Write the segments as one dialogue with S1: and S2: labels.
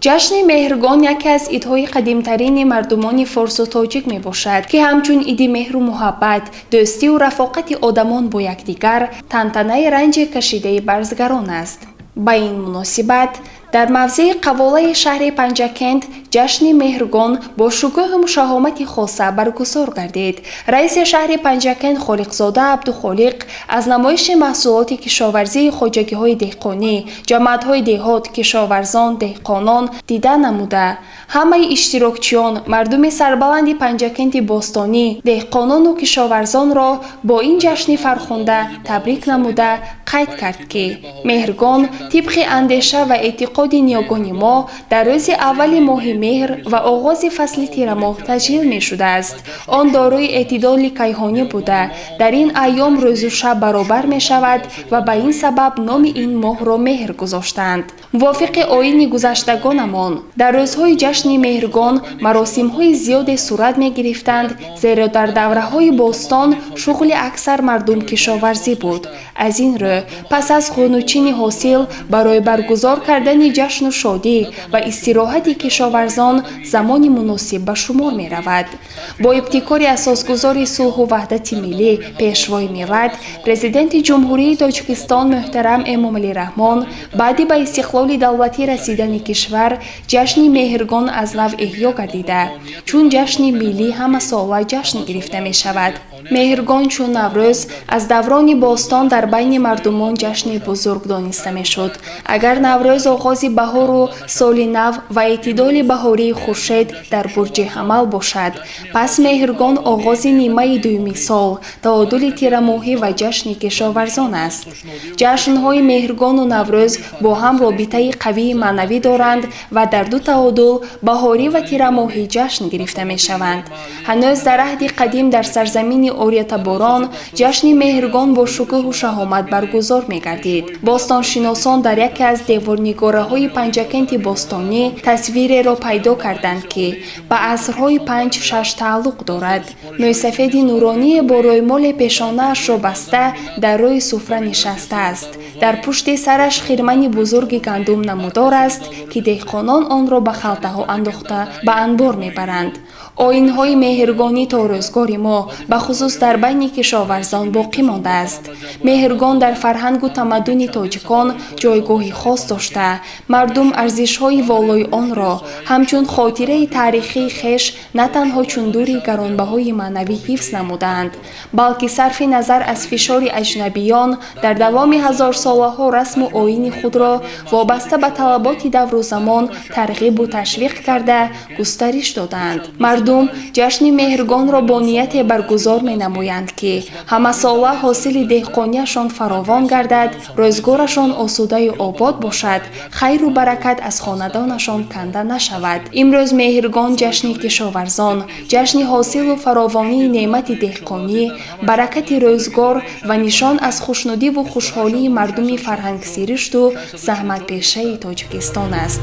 S1: Ҷашни Меҳргон яке аз идҳои қадимтарини мардумони форсу тоҷик мебошад, ки ҳамчун иди меҳру муҳаббат, дӯстиву рафоқати одамон бо якдигар, тантанаи ранҷи кашидаи барзгарон аст. Ба ин муносибат дар мавзеи Қаволаи шаҳри Панҷакент ҷашни Меҳргон бо шукӯҳу шаҳомати хоса баргузор гардид. Раиси шаҳри Панҷакент Холиқзода Абдухолиқ аз намоиши маҳсулоти кишоварзии хоҷагиҳои деҳқонӣ, ҷамоатҳои деҳот, кишоварзон, деҳқонон дида намуда, ҳамаи иштирокчиён, мардуми сарбаланди Панҷакенти бостонӣ, деҳқонону кишоварзонро бо ин ҷашни фархунда табрик намуда, қайд кард, ки Меҳргон тибқи андеша ва эътиқоди ниёгони мо дар рӯзи аввали моҳи меҳр ва оғози фасли тирамоҳ таҷлил мешудааст. Он дорои эътидоли кайҳонӣ буда, дар ин айём рӯзу шаб баробар мешавад ва ба ин сабаб номи ин моҳро меҳр гузоштаанд. Мувофиқи оини гузаштагонамон, дар рӯзҳои ҷашни Меҳргон маросимҳои зиёде сурат мегирифтанд, зеро дар давраҳои бостон шуғли аксар мардум кишоварзӣ буд. Аз ин рӯ, пас аз хунучини ҳосил барои баргузор кардани ҷашну шодӣ ва истироҳати кишоварзон замони муносиб ба шумор меравад. Бо ибтикори асосгузори сулҳу ваҳдати миллӣ, Пешвои миллат, Президенти Ҷумҳурии Тоҷикистон муҳтарам Эмомалӣ Раҳмон, баъди ба истиқлоли давлатӣ расидани кишвар ҷашни Меҳргон аз нав эҳё гардида, чун ҷашни миллӣ ҳамасола ҷашн гирифта мешавад. Меҳргон чун Наврӯз аз даврони бостон дар байни мардумон ҷашни бузург дониста мешуд. Агар Наврӯз оғози баҳору соли нав ва эътидоли баҳории хуршед дар бурҷи ҳамал бошад, пас Меҳргон оғози нимаи дуюми сол, таодули тирамоҳӣ ва ҷашни кишоварзон аст. Ҷашнҳои Меҳргону Наврӯз бо ҳам робитаи қавии маънавӣ доранд ва дар ду таодул, баҳорӣ ва тирамоҳӣ, ҷашн гирифта мешаванд. Ҳанӯз дар аҳди қадим дар сарзамини ориятаборон ҷашни Меҳргон бо шукӯҳу шаҳомат баргузор мегардид. Бостоншиносон дар яке аз деворнигораҳои Панҷакенти бостонӣ тасвиреро пайдо карданд, ки ба асрҳои 5-6 тааллуқ дорад. Мӯйсафеди нуроние бо рӯймоле пешонаашро баста, дар рӯи суфра нишастааст. Дар пушти сараш хирмани бузурги гандум намудор аст, ки деҳқонон онро ба халтаҳо андохта, ба анбор мебаранд. Оинҳои меҳргонӣ то рӯзгори мо, бахусус дар байни кишоварзон, боқӣ мондааст. Меҳргон дар фарҳангу тамаддуни тоҷикон ҷойгоҳи хос дошта, мардум арзишҳои волои онро ҳамчун хотираи таърихии хеш на танҳо чун дури гаронбаҳои маънавӣ ҳифз намудаанд, балки сарфи назар аз фишори аҷнабиён дар давоми ҳазорсолаҳо расму оини худро вобаста ба талаботи давру замон тарғибу ташвиқ карда, густариш додаанд. Мардум ҷашни Меҳргонро бо нияте баргузор менамоянд, ки ҳамасола ҳосили деҳқонияшон фаровон гардад, рӯзгорашон осудаю обод бошад, хайру баракат аз хонадонашон канда нашавад. Имрӯз Меҳргон ҷашни кишоварзон, ҷашни ҳосилу фаровонии неъмати деҳқонӣ, баракати рӯзгор ва нишон аз хушнудиву хушҳолии мардуми фарҳангсиришту заҳматпешаи Тоҷикистон аст.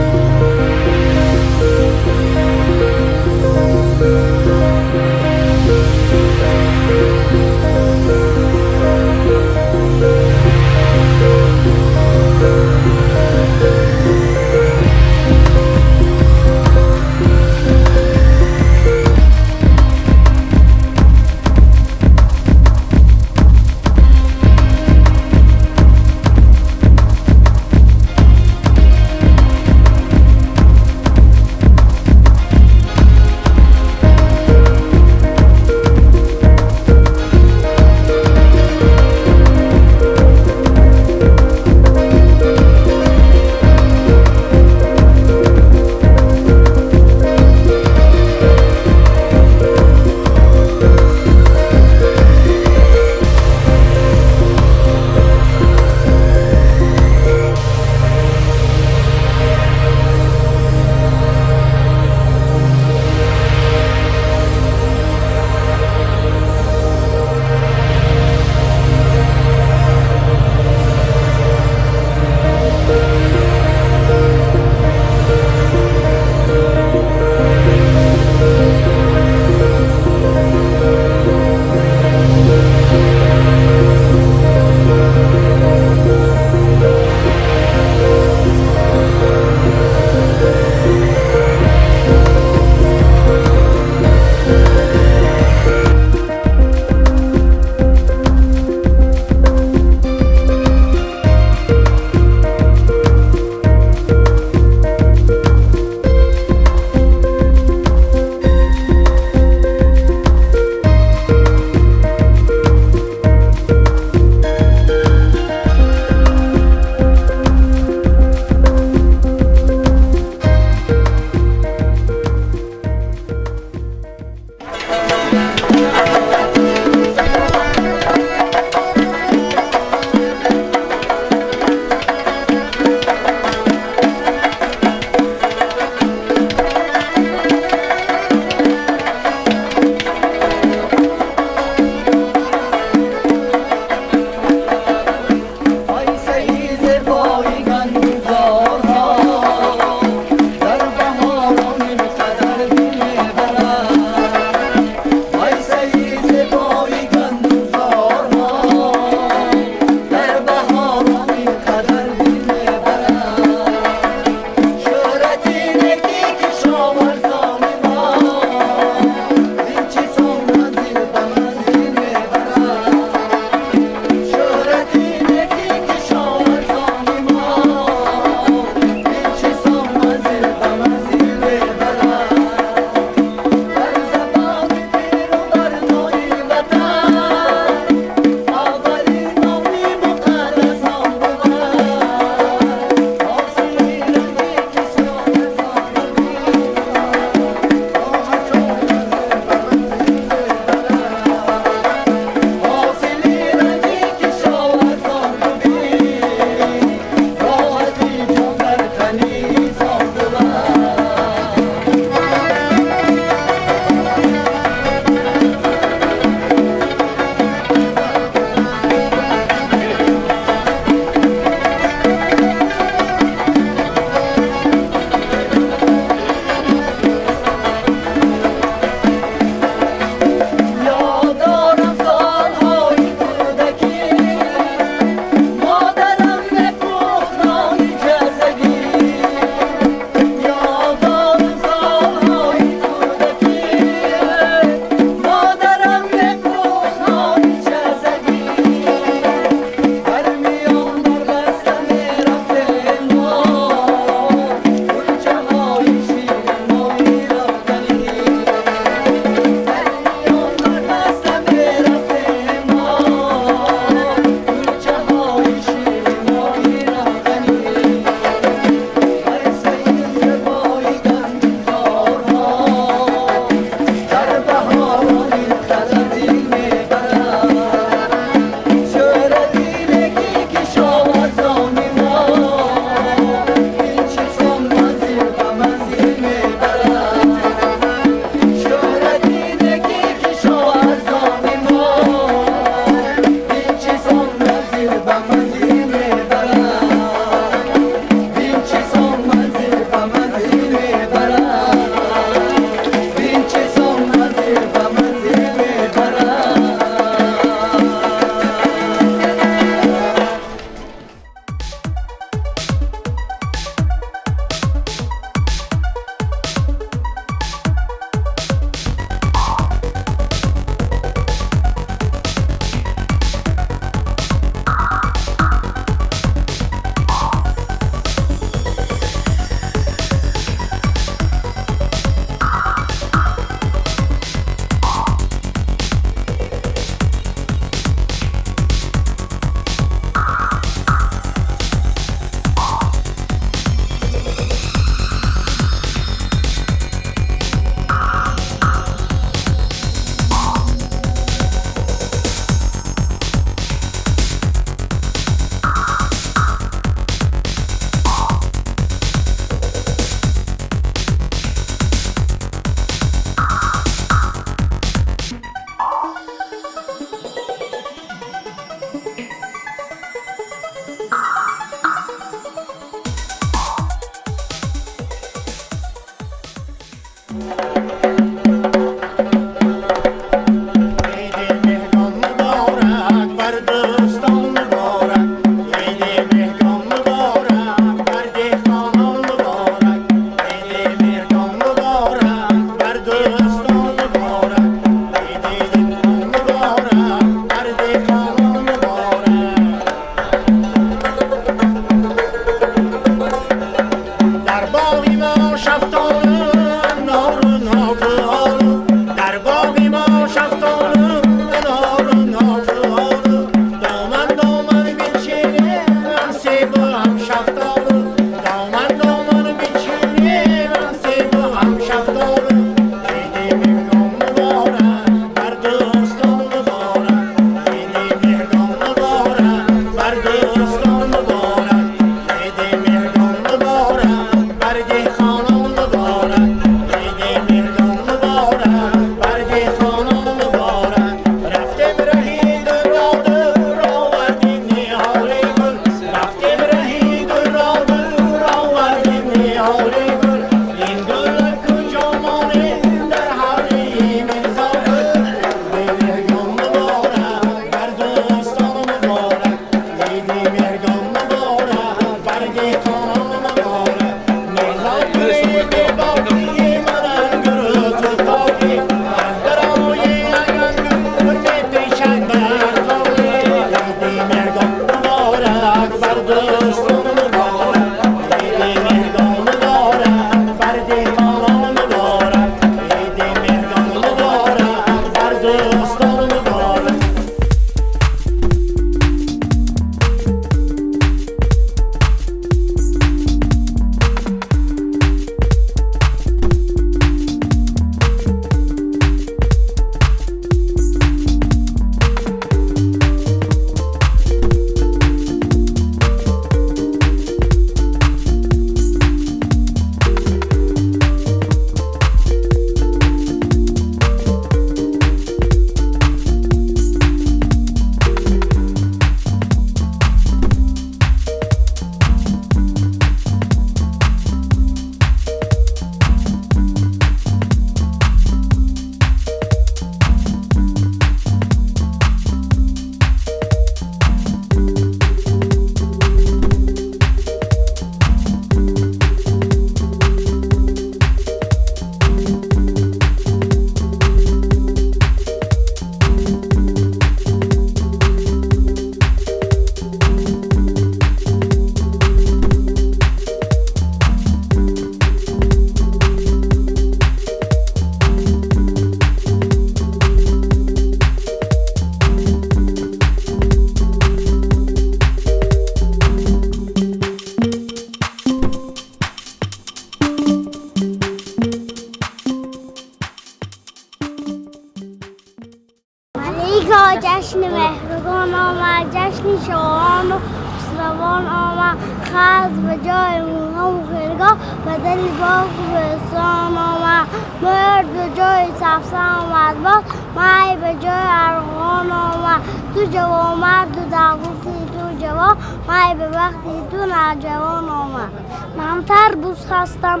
S2: ҷашни меҳргон омад, ҷашни шоҳону хусравон омад, хаз ба ҷои муғому хиргоҳ ба дили боғу бӯстон омад, мурд ба ҷои сафсан омад, боз май ба ҷои арғон омад, ту ҷавонмарду давлати ту ҷавон, май ба вақти ту навҷавон омад. Ман тарбуз ҳастам,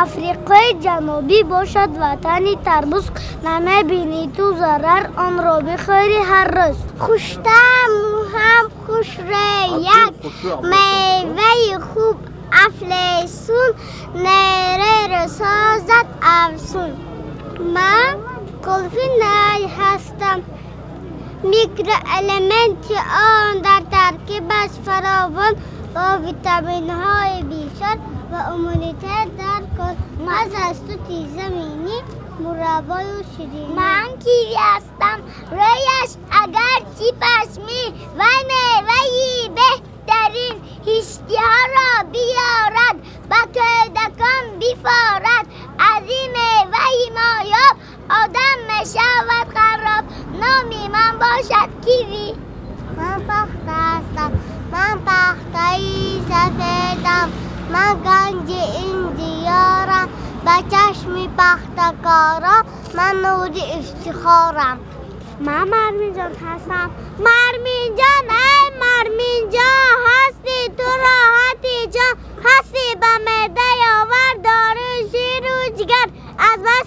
S2: Африқои Ҷанубӣ бошад ватани тарбуз, намебинӣ ту зарар онро бихӯрӣ ҳар рӯз. Хуштаму ҳам хушрӯяк, меваи хуб афлесун, нереро созад афсун. Ман кулфинай ҳастам, микроэлементи он дар таркибаш фаровон бо витаминҳои бисёр ва иммунитет дар кор. Маз аз тути заминӣ, мураббою ширинӣ. Ман киви ҳастам, рӯяш агарчи пашмӣ, вай меваи беҳтарин, ҳиштиҳоро биёрад, ба кӯдакон бифорад. Аз ин меваи ноёб одам мешавад хароб. Номи ман бошад киви. Ман пахта ҳастам, ман пахтаи сафедам, ман ганҷи ин диёрам, ба чашми пахтакорон ман нури ифтихорам. Ман Марминҷон ҳастам. Марминҷон, эй Марминҷон, ҳасти ту роҳати ҷон, ҳасти ба меъда ёвар дору ширу ҷигар. Аз бас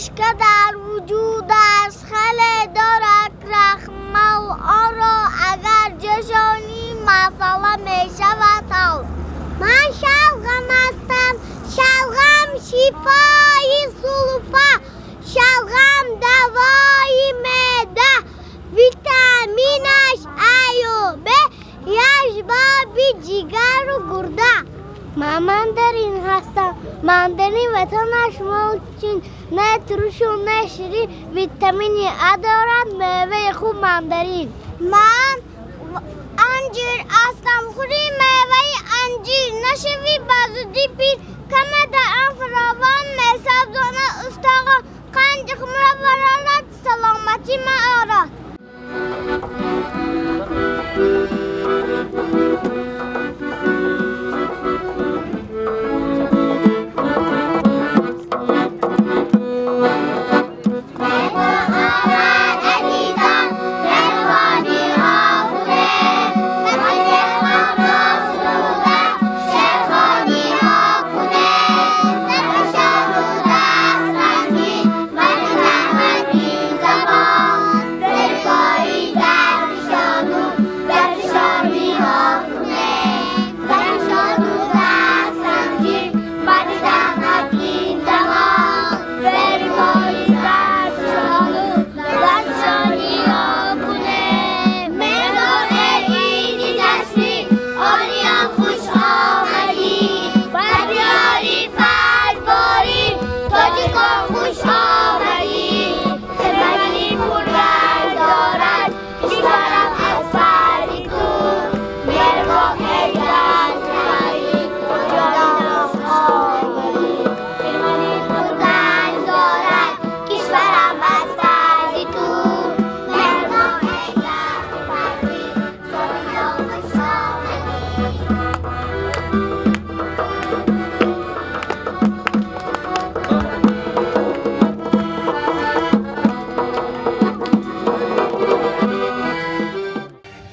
S2: Ришка дар вуҷудаш хеле дорад крахмал, онро агар ҷӯшонӣ, масъала мешавад ҳал. Ман шалғам ҳастам. Шалғам шифои сулфа, шалғам давои меъда, витаминаш Аю Б, яшбоби ҷигару гурда. Ман мандарин ҳастам. Мандарин ватанаш чин, на туршу на ширин, витамини А дорад меваи хуб мандарин. Ман анҷир ҳастам. Хӯри меваи анҷир, нашавӣ ба зудӣ пир. Кама дар он фаровон месабзонад устогон, қанди хунро барорад, саломатӣ маорад.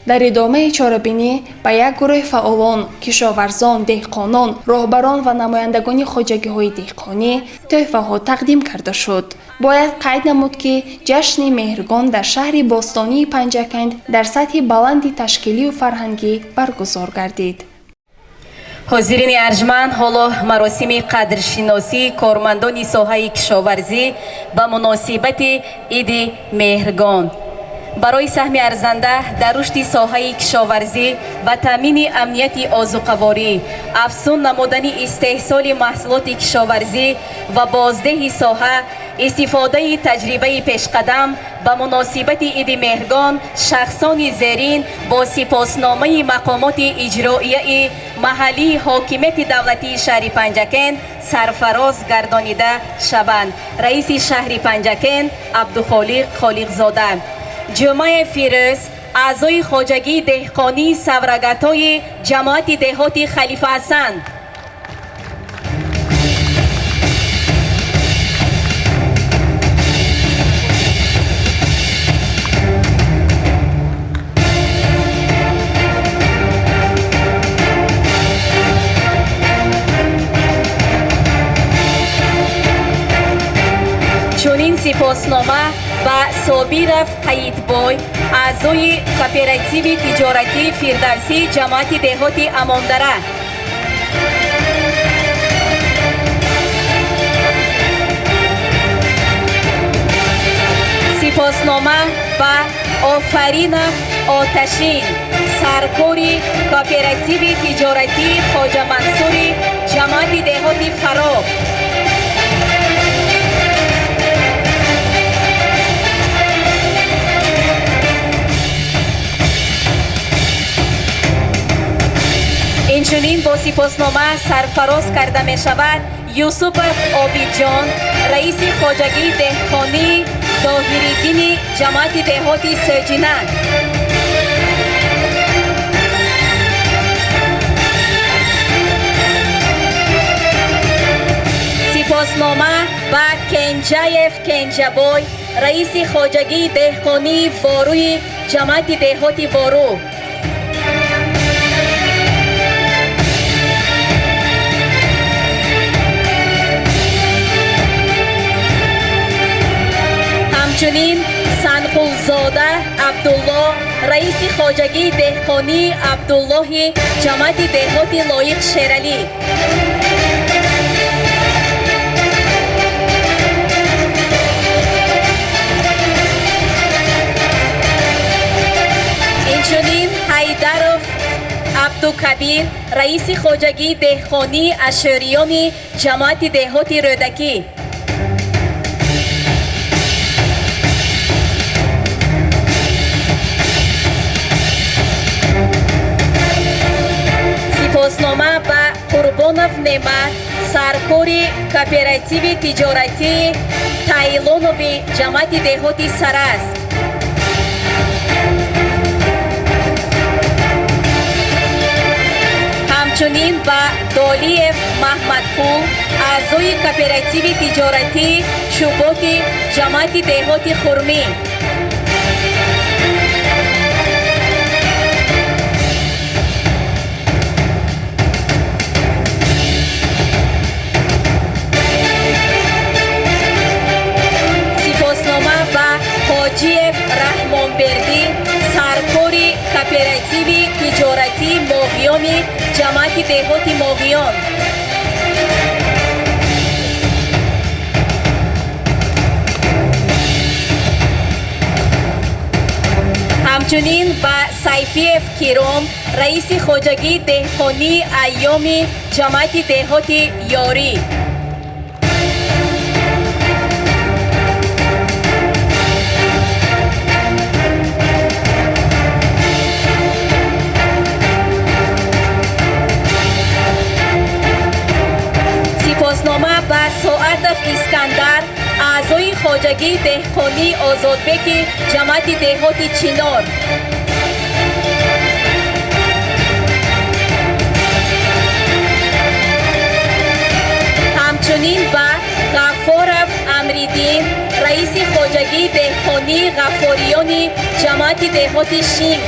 S1: Дар идомаи чорабинӣ ба як гурӯҳи фаъолон, кишоварзон, деҳқонон, роҳбарон ва намояндагони хоҷагиҳои деҳқонӣ тӯҳфаҳо тақдим карда шуд. Бояд қайд намуд, ки ҷашни Меҳргон дар шаҳри бостонии Панҷакент дар сатҳи баланди ташкилию фарҳангӣ баргузор гардид.
S3: Ҳозирини арҷманд, ҳоло маросими қадршиносии кормандони соҳаи кишоварзӣ ба муносибати иди Меҳргон. Барои саҳми арзанда дар рушди соҳаи кишоварзӣ ва таъмини амнияти озуқаворӣ, афзун намудани истеҳсоли маҳсулоти кишоварзӣ ва боздеҳи соҳа, истифодаи таҷрибаи пешқадам, ба муносибати иди Меҳргон шахсони зерин бо сипосномаи мақомоти иҷроияи маҳаллии ҳокимияти давлатии шаҳри Панҷакент сарфароз гардонида шаванд: раиси шаҳри Панҷакент Абдухолиқ Холиқзода, Ҷумъаев Фирӯз, аъзои хоҷагии деҳқонии Саврагатои ҷамоати деҳоти Халифа Ҳасан. Чунин сипоснома ба Собиров Ҳаитбой, аъзои кооперативи тиҷоратии Фирдавсӣ ҷамоати деҳоти Амондара. Сипоснома ба Офаринов Оташин, саркори кооперативи тиҷоратии Хоҷамансури ҷамоати деҳоти Фароб. Инчунин бо сипоснома сарфароз карда мешавад Юсупов Обидҷон, раиси хоҷагии деҳқонии Зоҳириддини ҷамоати деҳоти Сӯҷина. Сипоснома ба Кенҷаев Кенҷабой, раиси хоҷагии деҳқонии Ворӯи ҷамоати деҳоти Ворӯ. Инчунин Санқулзода Абдулло, раиси хоҷагии деҳқонии Абдуллоҳи ҷамоати деҳоти Лоиқ Шералӣ. Инчунин Ҳайдаров Абдукабир, раиси хоҷагии деҳқонии Ашӯриёни ҷамоати деҳоти Рӯдакӣ. Сипоснома ба Қурбонов Неъмат, саркори кооперативи тиҷоратии Тайлонови ҷамоати деҳоти Сараз. Ҳамчунин ба Долиев Маҳмадқул, аъзои кооперативи тиҷоратии Чӯботи ҷамоати деҳоти Хурмӣ. Сипоснома ба Ҳоҷиев Раҳмонбердӣ, саркори кооперативи тиҷоратии Моғиёни ҷамоати деҳоти Моғиён. Ҳамчунин ба Сайфиев Киром, раиси хоҷагии деҳқонии Айёми ҷамоати деҳоти Ёрӣ. Сипоснома ба Соатов Искандар, аъзои хоҷагии деҳқонии Озодбеки ҷамоати деҳоти Чинор. Ҳамчунин ба Ғаффоров Амриддин, раиси хоҷагии деҳқонии Ғаффориёни ҷамоати деҳоти Шинг.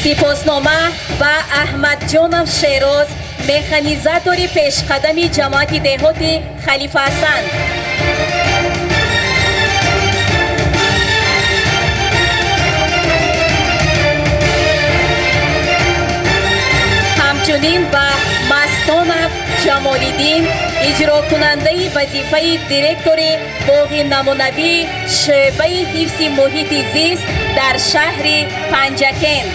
S3: Сипоснома ба Аҳмадҷонов Шероз, механизатори пешқадами ҷамоати деҳоти Халифаҳасан. Ҳамчунин ба Мастонов Ҷамолиддин, иҷрокунандаи вазифаи директори боғи намунавии шӯъбаи ҳифзи муҳити зист дар шаҳри Панҷакент.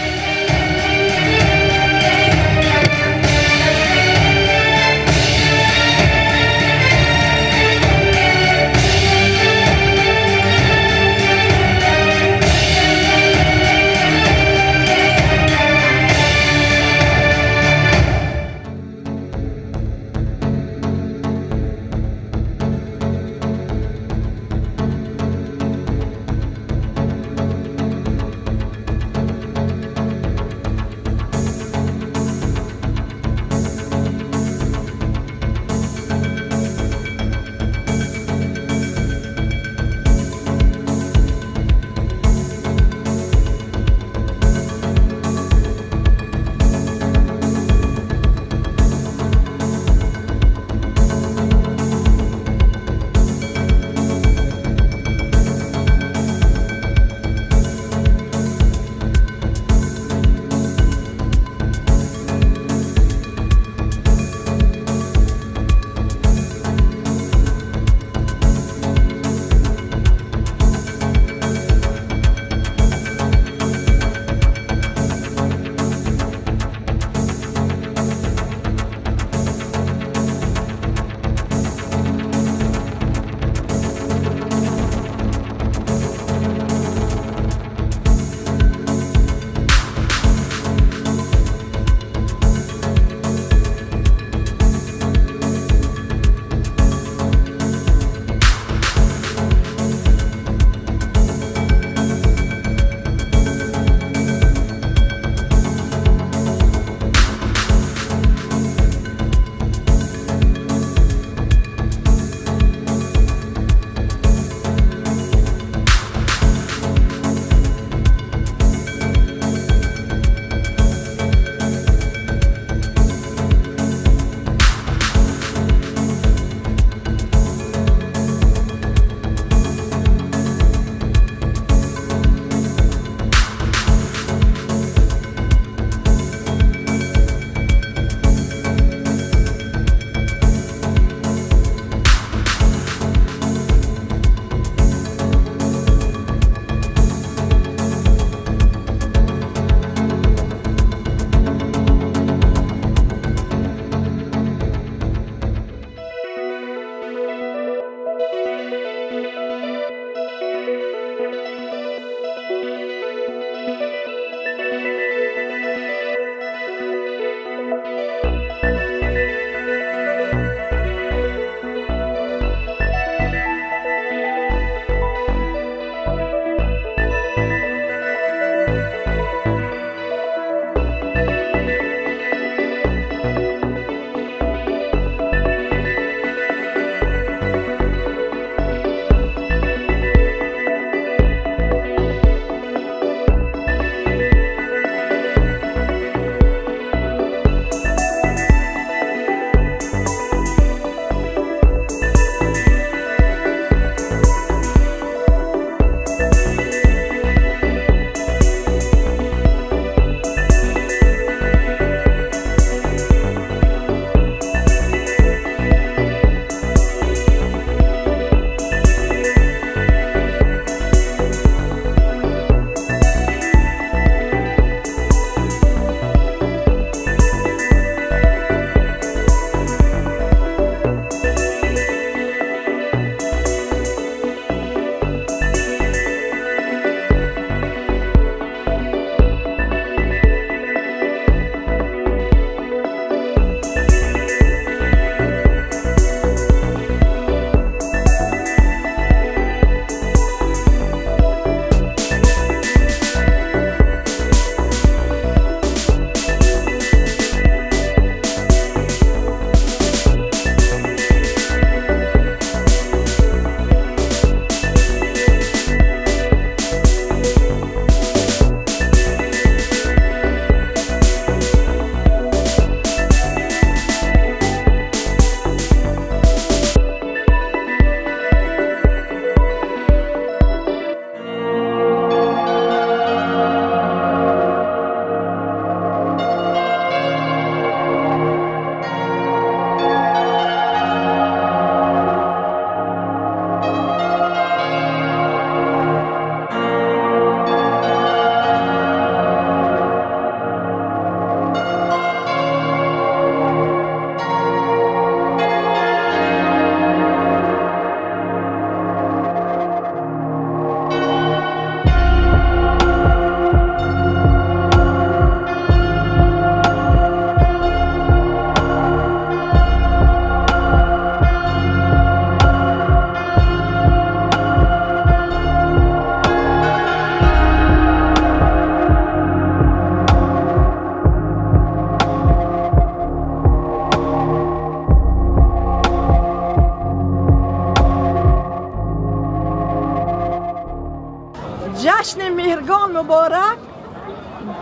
S4: Ҷашни Меҳргон муборак,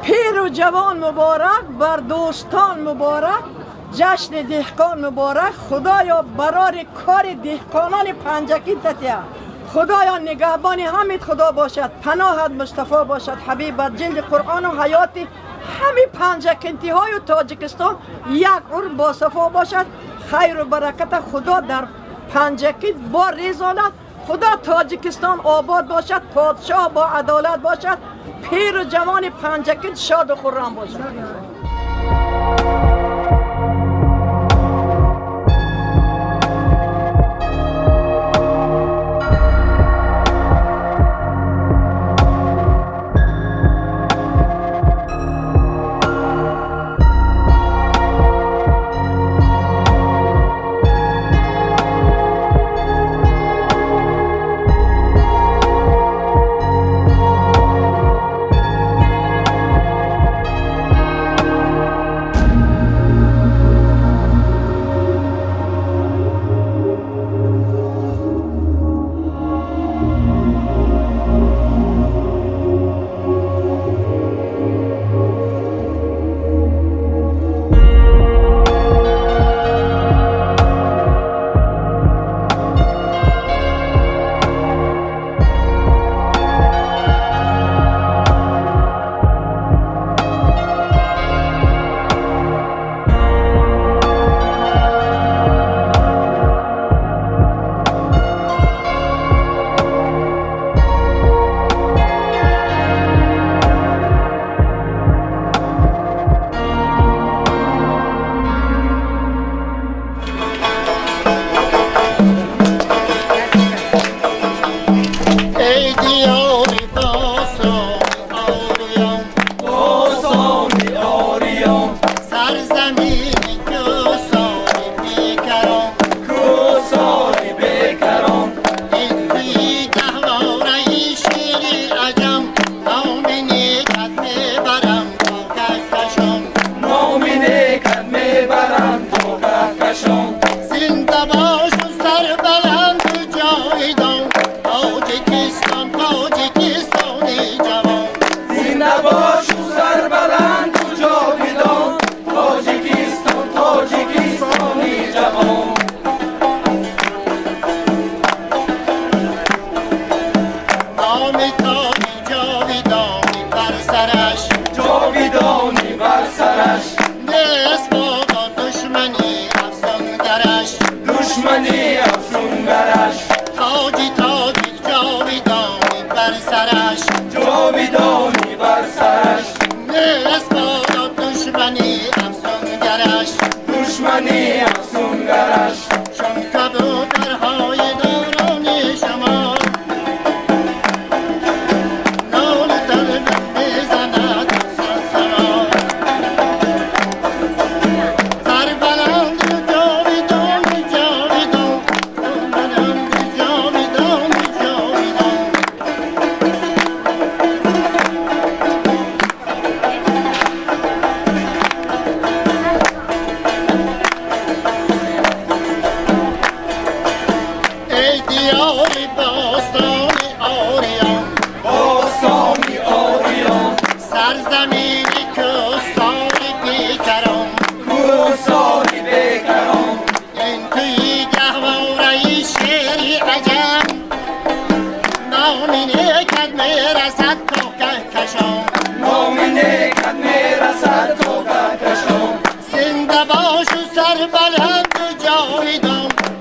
S4: пиру ҷавон муборак, бар дӯстон муборак, ҷашни деҳқон муборак. Худоё, барори кори деҳқонони Панҷакент татия. Худоё, нигаҳбони ҳамид Худо бошад, паноҳат Мустафо бошад, ҳабибат ҷилди Қуръону ҳаёти ҳами панҷакентиҳою Тоҷикистон як умр босафо бошад. Хайру бараката Худо дар Панҷакент бор резонад. Худо Тоҷикистон обод бошад, подшоҳ бо адолат бошад, пиру ҷавони Панҷакент шоду хуррам бошад.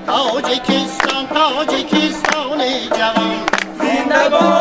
S5: Тоҷикистон, Тоҷикистони ҷавон.
S6: Зинда бош.